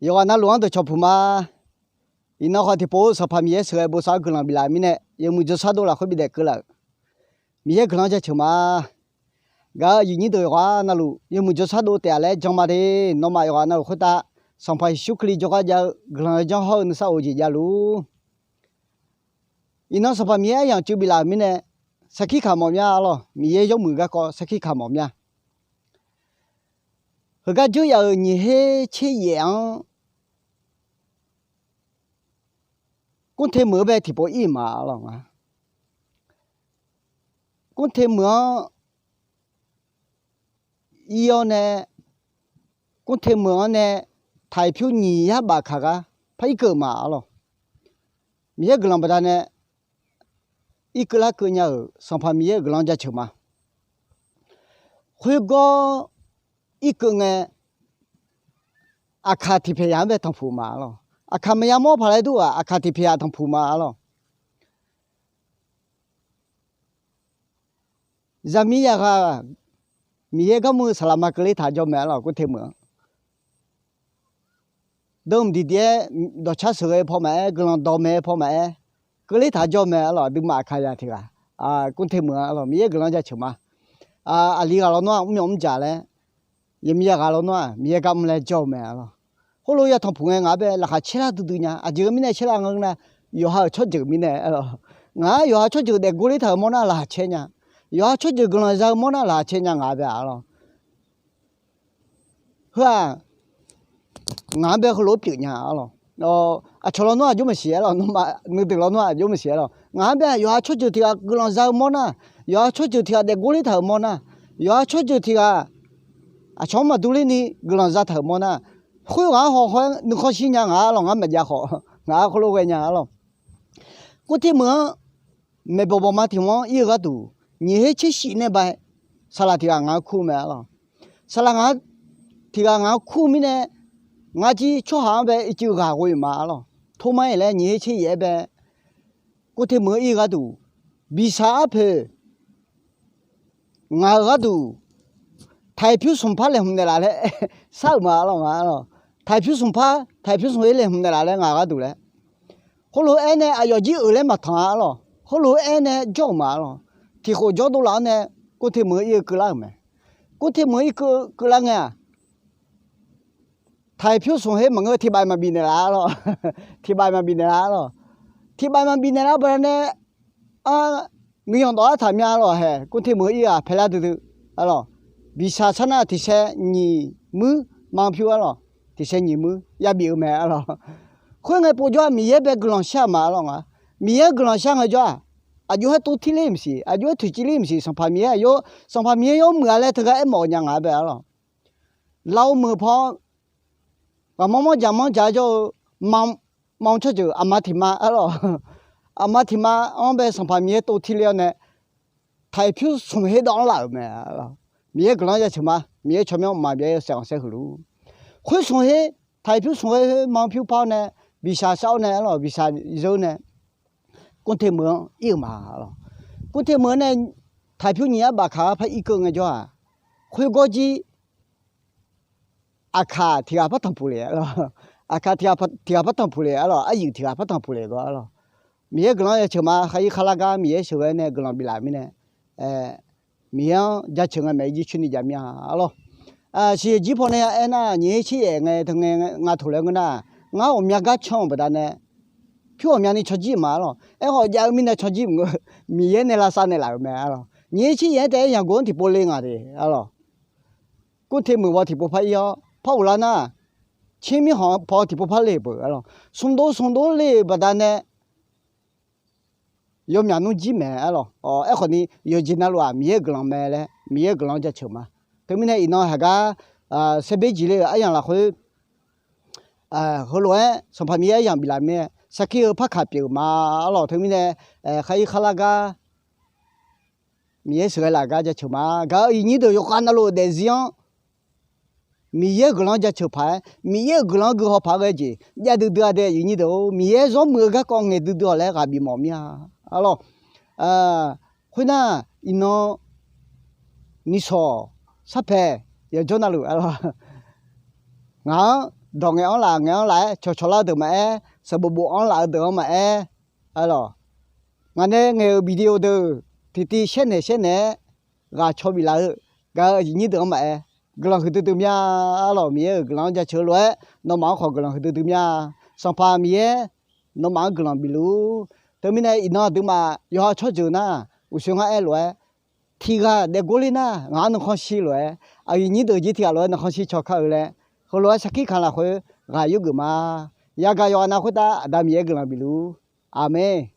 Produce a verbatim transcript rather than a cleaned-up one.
Yawqghaq navluf-anr dawqcawq puq ma. Iqnan khawf tiqpov-eu Sanqpaq Miqyaer sheuqghae bosav-anr guiqlanq biflaf-euq mirnae, yawmuiq jawrshar dov lafkhoer bidzaeq keuvlaf-euq Miqyaer guiqlanq-anr jaceuq ma. Gaq-euq aqyuif nyir deuq yawqghaq navluf yawmuiq jawrshar dov taef-a laer jan ma de. Nawmaf yawqghaq navluf khoertav Sanqpaq Yeqsur Kali jawrgar jav-eu guiqlanq-eu janr hawr-eu nuisar of-eu jeq javluf-ur. Iqnan Sanqpaq Miqyaer aryamq cuiv biflaf-euq mirnae, sarkir kamq mawf mya arlawr. Miqyaer yawmuiq garkawv sarkir kamq mawf mya. Heugar dzeur yaf-euq nyiq her tser yaef-anr, Kurte meuq-anr bae tiqpov ir-euq ma arlawr nga. Kurte meuq-anr ir-awr nae, Kurte meuq-anr nae taqpyur nyiq yar baf kaq gar par irkeuv-euq ma arlawr. Miqyaer guiqlanq baqdanae irkeuv larkeuv nya-euq Sanqpaq Miqyaer-euq guiqlanq jaceuq ma. Khoergawr irkeuv ngae, aqkaq tiqpaeq yaq-anr bae tanqpuq ma arlawr. Aqkaq maqya mawr paq laer dur-aq, aqkaq tiqpaeq yaq tanqpuq ma arlawr. Zaqmiq yaqghaq Miqyaer garmr-eu saqlaqma keuvler taq jawr mae arlawr, Kurte meuq-anr. Dawrmq diqdiq-aer dawqcar sheuqghae paw maqaer, guiqlanq dawq maeq-eu paw maqaer, keuvler taq jawr mae arlawr. Aqduimaf aqkaq yaq tiq ghaq, Kurte meuq-anr arlawr, Miqyaer guiqlanq jaceuq ma. Aqli ghaq lawnmr-aq mrmyawf mrjaq laer, yaqmiq yaqghaq lawnmr-aq Miqyaer garmr laer jawr-eu mae arlawr. Khoerlof ya tanqpuq ngae ngaq-anr bae laqkhaq caer lar duidui nya. Aqjeq mirnae caer lar nga nar, yawqha-euq tsawrjeuq mirnae arlawr. Ngaq-anr yawqha tsawrjeuq daefgov ler taq-euq mawr nar laqkhaq caer nya. Yawqha tsawrjeuq guiqlanq za-eu mawr nar laqkhaq caer nya ngaq-anr bae arlawr. Heu-aq, ngaq-anr bae heulof-aer pyeuf nya arlawr. Aqcawq lawnmr-aq jawr maqsiq arlawr, nawmaf nuideuq lawnmr-aq jawr maqsiq arlawr. Ngaq-anr bae yawqha tsawrjeuq tiq ghaq guiqlanq za-eu mawr nar, yawqha tsawrjeuq tiq ghaq daefgov ler taq-euq mawr nar, yawqha tsawrjeuq tiq ghaq aqcawq-anr maqdur ler ni guiqlanq za taq-euq mawr nar, khoerghaq-anr haw haw-aer nuikhanr shir nya ngaq arlawr. Ngar maqjav khawf ngaq-anr khoerlof ghae nya arlawr. Kurte meuq-anr maeqbawq bawqma tiq mawr-anr ir-eu gharduq, nyiq her tser shif nae bae saqlaq tiq ghaq ngaq-anr kur mae arlawr. Saqlaq ngaq tiq ghaq ngaq-anr kur mirnae, ngar jir tsawrhaq-anr bae ircuf ghaq ghoe-euq ma arlawr. Tormar-iq laer nyiq her tser yaef-aer bae Kurte meuq-anr ir-eu gharduq, biqsaq arpoeq ngaq-euq gharduq, taiq pyur smq par laeqhmq naeqlaf laer shar-euq ma arlawr nga arlawr. Taiq pyur smq par, taiq pyur smq her laeqhmq naeqlaf laer ngaq-euq gharduq laer. Khoerlof-aer nae aqyawf jir-euq laer maqtanq-a arlawr. Khoerlof-aer nae jawr-euq ma arlawr. Tiq khof jawr dov laf-anr nae Kurte meuq-anr ir-eu keuvlar-euq mae. Kurte meuq-anr ir keuv keuvlar ngae-aq, taiq pyur smq her maqngeur, tiq baf maqbif naeqlaf arlawr. Tiq baf maqbif naeqlaf arlawr. Tiq baf maqbif naeqlaf baqdanae, nuiyanq dawf-aer taq mya arlawr. Hae Kurte meuq-anr ir-aq paelar duidui arlawr. Biqsaq sar nar tiq sae nyiq muir ma pyur arlawr. Tiq sae nyiq muir yabif-eu mae arlawr. Khoerngae povjawr-aq Miqyaer bae guiqlanq shar-euq ma arlawr nga. Miqyaer guiqlanq shar ngaejawr-aq, aqjox-aer tov tir ler maqsiq, aqjox-aer toeqciv ler maqsiq. Sanqpaq Miqyaer aqyawf, Sanqpaq Miqyaer yawmuiq-a laer teugar aermawf-eu nya ngaq-anr bae arlawr. Lafov meuq paw-anr ghaqmanr manr jaqmanr jaq-aer jawr-eu ma, ma-eu tsawrjeuq aqma tiq ma arlawr. Aqma tiq ma-anr bae Sanqpaq Miqyaer tov tir ler-awr nae, taiq pyur smq her dawv-anr laf-euq mae arlawr. Miqyaer guiqlanq-anr jaceuq ma. Miqyaer tsawrmyanr mqmaq byav-aer yawshaef khanqsaer huiq luf. Khoer smq her, taiq pyur smq her ma pyur par-awr nae, biqsaq shar-awr nae arlawr, biqsaq zeur nae, Kurte meuq-anr ir-euq ma arlawr. Kurte meuq-anr nae taiq pyur nyiq yar baf kaq-anr par ir keuv ngaejawr-aq, khoergawr jir aqkaq tiq ghaq par tanqpuq le arlawr. Aqkaq tiq ghaq par tanqpuq le arlawr, aryuif tiq ghaq par tanqpuq le gawr arlawr. Miqyaer guiqlanq-anr jaceuq ma. Khar ir khar lar gar Miqyaer sheuqghae nae guiqlanq biflaf mirnae, Miqyaer-anr jaceuq ngae maeq-aer jir coeni jav mir-a arlawr. Siqyoeq jir pawnae aernar, nyiq her tser yaef ngae teu ngae nga toq laer ngeur nar, ngar ghawqmya gar can-euq baqdanae, pyur ghawqmyani canjir ma arlawr. Aerkhawf jav-eu mirnae canjir maqngeur, Miqyaer nae lavsav naeqlaf-euq mae arlawr. Nyiq her tser yaef-aer taef-aer yaqghof-anr tiqpov le ngaq de arlawr. Kurte meuq paw tiqpov par ir-awr par ghoflar nar, Tser mirkhanq paw tiqpov par le-euq peuq arlawr. Smqdov smqdov le-euq baqdanae yawmyaq nmr jir maeq arlawr. Aerkhawf ni yawqjeq navluf-aq Miqyaer-euq guiqlanq mae laer Miqyaer-euq guiqlanq-anr jaceuq ma. Teumirnae iqnan haq gar saerber jeq le-euq aryamq lafkhoer heulof-aer Sanqpaq Miqyaer aryamq biflaf mirnae sarkir-eu par kaq pyeuf-euq ma arlawr. Teumirnae khar ir khar lar gar Miqyaer sheuqghae laf gar jaceuq ma. Gaq-euq iqnyir deuq yawqghaq navluf-euq daefzir-anr Miqyaer-euq guiqlanq-anr jaceuq paq-aer, Miqyaer-euq guiqlanq-anr guihaw paq-aer ghae jeq jav duidui-a dae iqnyir deuq-or, Miqyaer zawr muiq-eu garkawv ngaeq duidui-awq laer ghaq bifmawf mir-a arlawr. Khoernar, iqnan nishawq sarpaeq yawqjawr navluf arlawr, ngaq-anr dawq ngaeq-anr laf ngaeq-anr laf-aer cawqcawq lar-eu deuq maqaer, sanqbof bof-anr laf-eu deuq-anr maqaer, arlawq, ngaq nae ngaeq-euq video deuq tiqtiv shaernaeq shaernaeq-aer ghaq caw biflaf-eu gaq-euq aqyuif nyir deuq-anr maqaer, guiqlanq huiqdui dui mya. Arlawq, Miqyaer-euq guiqlanq-anr jaceuq-eu lof-aer nawmaf-anr khawf guiqlanq huiqdui dui mya. Sanqpaq Miqyaer nawmaf-anr guiqlanq bif luf-ur. Teumirnae iqnan aqduimaf yawqha tsawrjeuq nar, uqshoe ngar aer lof-aer, tiqghaq daef gorler nar ngaq-anr nuikhanr shir lof-aer, aqyuif nyir deuq jeq tiqghaq lof-aer nuikhanr shir cawkar-eu laer, heulof-aer sarkir kamq lafkhoer ghaq yurgeuf ma. Yagaq yawqghaq nav khoertav Aqda Miqyaer guiqlanq bif luf-ur. Aqmeq.